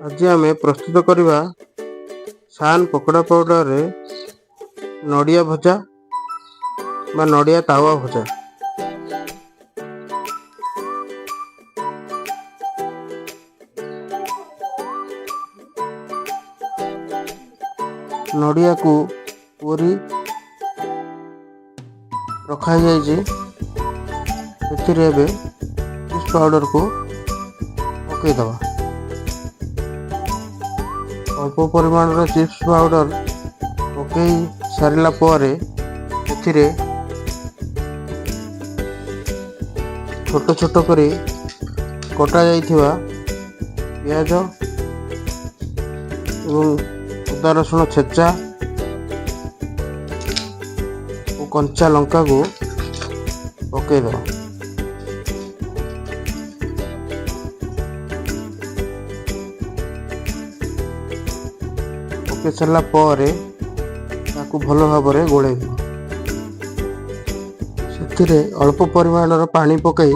ଆଜି ଆମେ ପ୍ରସ୍ତୁତ କରିବା ସାନ୍ ପକୋଡ଼ା ପାଉଡ଼ରରେ ନଡ଼ିଆ ଭଜା ବା ନଡ଼ିଆ ତାୱା ଭଜା। ନଡ଼ିଆକୁ କୋରି ରଖାଯାଇଛି, ସେଥିରେ ଏବେ ଚିପ୍ସ ପାଉଡ଼ରକୁ ପକାଇଦେବା। ଅଳ୍ପ ପରିମାଣର ଚିପ୍ସ ପାଉଡ଼ର ପକାଇ ସାରିଲା ପରେ ସେଥିରେ ଛୋଟ ଛୋଟ କରି କଟା ଯାଇଥିବା ପିଆଜ ଏବଂ ଅଦା ରସୁଣ ଛେଚା ଓ କଞ୍ଚା ଲଙ୍କାକୁ ପକାଇଦେବା। ପକାଇ ସାରିଲା ପରେ ତାକୁ ଭଲ ଭାବରେ ଗୋଳେଇଦେବା। ସେଥିରେ ଅଳ୍ପ ପରିମାଣର ପାଣି ପକାଇ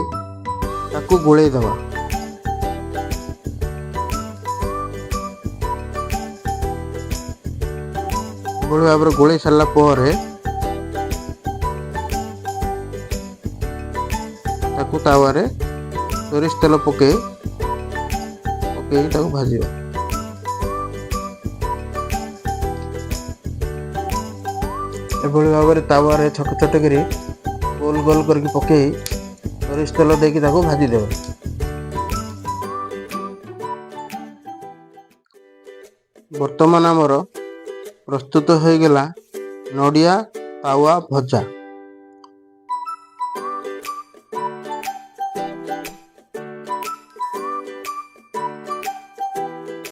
ତାକୁ ଗୋଳେଇ ଦେବା। ଏଭଳି ଭାବରେ ଗୋଳେଇ ସାରିଲା ପରେ ତାକୁ ତାୱାରେ ସୋରିଷ ତେଲ ପକେଇକି ତାକୁ ଭାଜିବା। ଏଭଳି ଭାବରେ ତାୱାରେ ଛୋଟ ଛୋଟ କରି ଗୋଲ ଗୋଲ କରିକି ପକେଇ ସୋରିଷ ତେଲ ଦେଇକି ତାକୁ ଭାଜିଦେବା। ବର୍ତ୍ତମାନ ଆମର ପ୍ରସ୍ତୁତ ହୋଇଗଲା ନଡ଼ିଆ ତାୱା ଭଜା।